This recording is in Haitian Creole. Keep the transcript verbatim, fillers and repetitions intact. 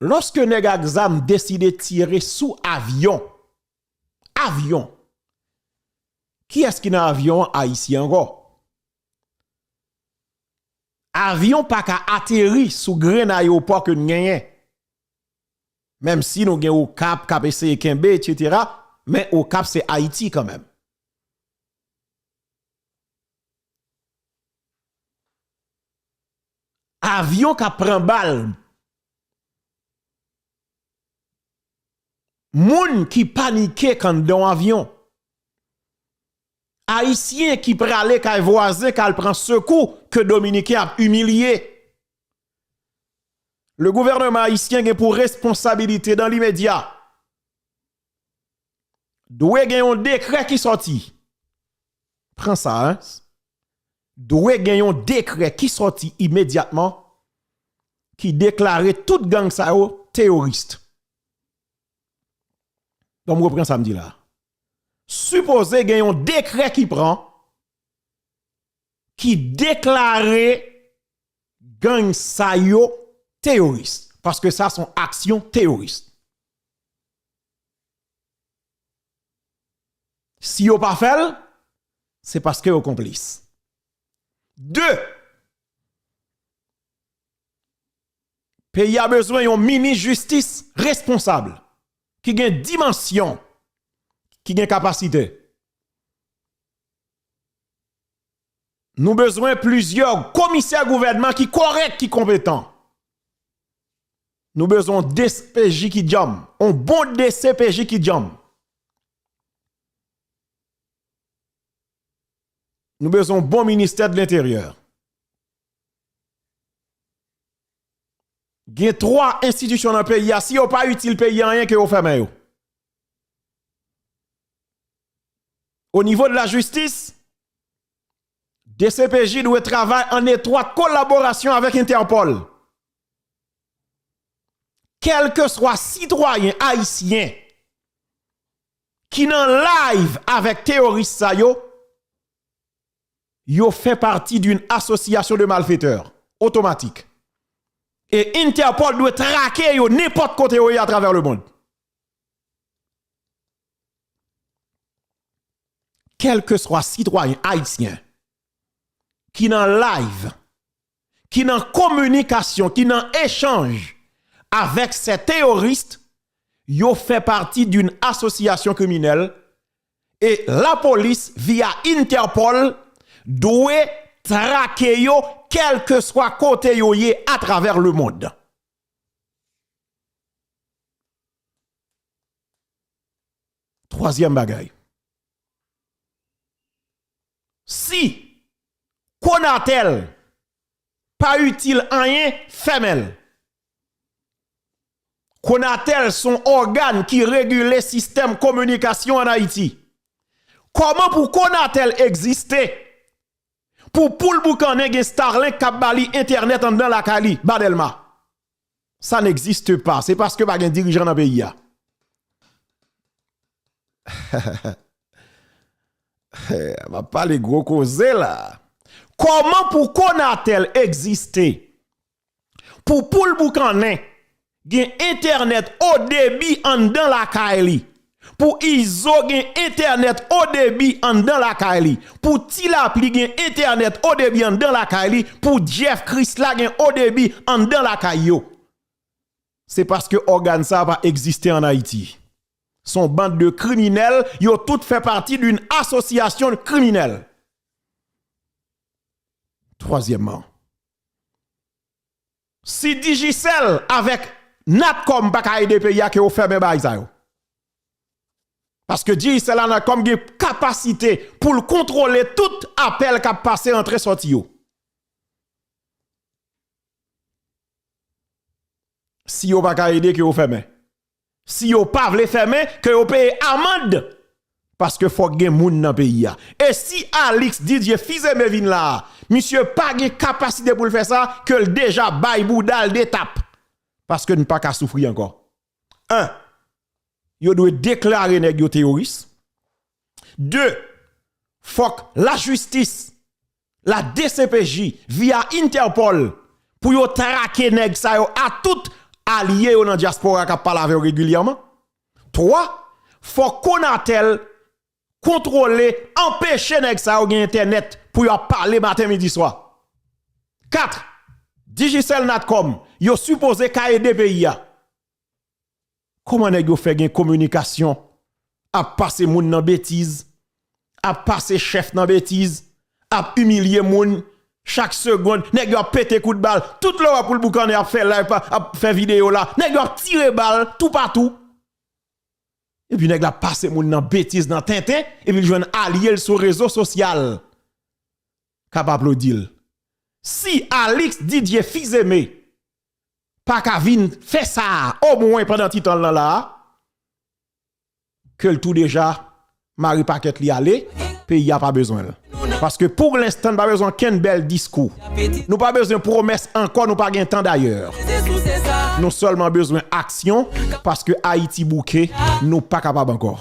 Lòske nèg ak zam deside tire sou avyon, avyon, kiyès ki nan avyon an? Ayisyen ankò. Avyon pa ka ateri sou grenn ayewopò ke n genyen. Menm si nou gen Okap k ap eseye kenbe, etsetera, men Okap se Ayiti kanmenm. Avyon k ap pran bal. Moun ki panike k anndan yon avyon. Ayisyen ki prale kay vwazen k al pran sekou ke Dominiken ap imilye. Le gouvènman ayisyen gen pou responsabilite dans l'immédiat. Dwe gen yon dekrè ki sòti. Pran sa, en. Dwe gen yon dekrè ki sòti imedyatman ki deklare tout gang sa yo teyoris. Donk, m repran sa m di la. Sipoze gen yon dekrè ki pran ki deklare gang sa yo teyoris. Paske sa se yon aksyon teyoris. Si yo pa fè l, se paske yo konplis. De, peyi a bezwen yon minis jistis responsab, ki gen dimansyon, ki gen kapasite. Nou bezwen plizyè komisè gouvènman ki kòrèk, ki konpetan. Nou bezwen yon D C P J ki djanm, yon bon D C P J ki djanm. Nou bezwen yon bon ministè de lenteryè. Gen twa enstitisyon nan peyi a, si yo pa itil peyi a anyen, ke yo fèmen yo. O nivo de lajistis, D C P J dwe travay an etwat kolaborasyon avèk Entèpòl. Kèlkeswa sitwayen ayisyen ki nan live avèk teyoris sa yo, yo fè pati d'une association de malfaiteurs, otomatik. E Interpol dwe trake yo nenpòt kote yo ye atravè lemonn. Kèlkeswa sitwayen ayisyen ki nan live, ki nan kominikasyon, ki nan echanj avèk se teyoris, yo fè pati d'une association criminelle e lapolis, via Interpol, dwe trake yo kèlkeswa kote yo ye atravè lemonn. Twazyèm bagay. Si Konatel pa itil anyen, fèmen l. Konatel se yon ògàn ki regile sistèm kominikasyon ann Ayiti. Kòman pou Konatel egziste? Pou poul boukannen gen Starlink k ap ba li entènèt anndan lakay li, ba Dèlma. Ça n'existe pas. Se paske pa gen dirijan nan peyi a. M ap pale gwo koze la. Kòman pou Konatel egziste? Pou poul boukannen gen entènèt o debi anndan lakay li. Pou Izo gen entènèt o debi anndan lakay li. Pou Ti Lapli gen entènèt o debi anndan lakay li. Pou Jeff Krisla gen o debi anndan lakay yo. Se paske ògàn sa a pa egziste ann Ayiti. Se yon bann de kriminèl, yo tout fè pati d'une association criminelle. Twazyèmman, si Digicel avèk Natcom pa ka ede peyi a, ke yo fèmen bagay sa yo. Paske Digicel a Natcom gen kapasite pou l kontwole tout apèl k ap pase, antre, sòti yo. Si yo pa ka ede, ke yo fèmen. Si yo pa vle fèmen, ke yo peye amann. Paske fòk gen moun nan peyi a. E si Alix Didier Fils-Aimé vin la a, misye pa gen kapasite pou l fè sa, ke l deja bay bouda l de tap. Paske n pa ka soufri ankò. En, yo dwe deklare nèg yo teyoris. De, fòk lajistis, la D C P J, via Interpol, pou yo trake nèg sa yo a tout alye yo nan dyaspora k ap pale avè yo regilyèman. Twa, fòk Conatel kontwole, anpeche nèg sa yo gen entènèt pou yo ap pale maten, midi, swa. Kat, Digicel, Natcom, yo sipoze ka ede peyi a. Kòman nèg yo fè gen kominikasyon, ap pase moun nan betiz, ap pase chèf nan betiz, ap imilye moun, chak segonn, nèg yo ap pete kout bal, tout lè w ap pou l boukannen ap fè live, ap fè videyo la, nèg yo ap tire bal toupatou. Epi nèg la pase moun nan betiz, nan tenten, epi l jwenn alye l sou rezo sosyal k ap aplodi l. Si Alix Didier Fils-Aimé pa ka vin fè sa a, omwen pandan ti tan l nan la a, ke l tou deja mare pakèt li ale, peyi a pa bezwen l. Paske pou lenstan, n pa bezwen okenn bèl diskou. Nou pa bezwen pwomès ankò, nou pa gen tan dayè. Nou sèlman bezwen aksyon, paske Ayiti bouke, nou pa kapab ankò.